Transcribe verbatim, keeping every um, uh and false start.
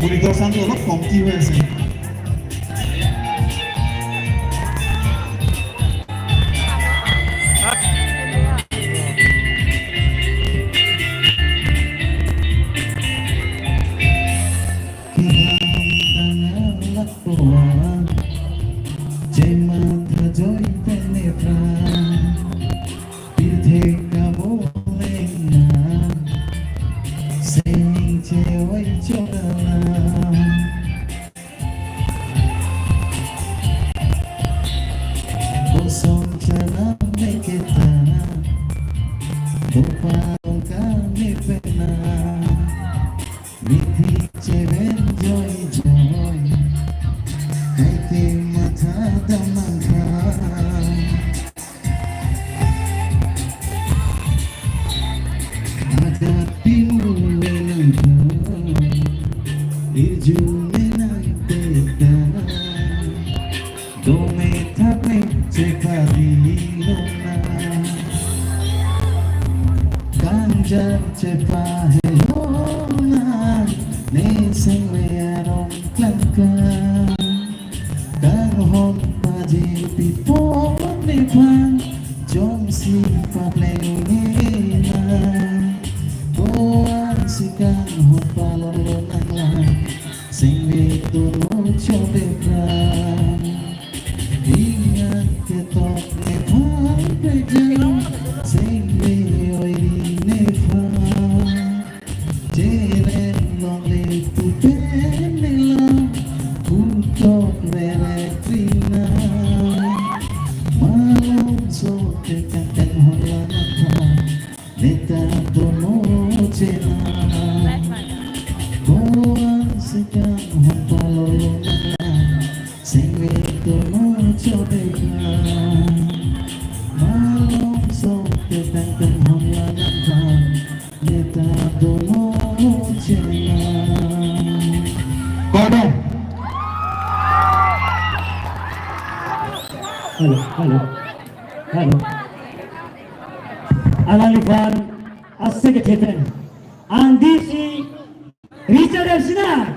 Resource an olop komti hoi ase. Kedam tanggal lakpoa, chematha joi pen nephrang. Pirthe kaboleng na, seng che-oi chodala. Kosong chanam meketa, dopa tongka mepena. Mithi cheven joi joi, kaike matha damang kha. Adat pimu wenang kha, irju menang teta. Dome thap me chepari lona. Kanjan chepahelona. Ne sengve arong klangklang. Kanghon paji pipo nephan. Jongsi papleng nina. Koan si kanghon palolo nanglang. Sengve tono chode pran. Ingan ketok nephan pejang. Sengve oi nephan. Jeren longle pupen nelam. Putok rere krina. Malom so tekang kanghon lanang phan. Neta tono chena. Koan si kanghon palolo nanglang. Sengve tono chode pran. Malom so tekang kanghon lanang phan. Neta tono chena. Kardom. Hello, hello, hello. Alangliphan asek kethepen. Ang D C Richard F. Sina.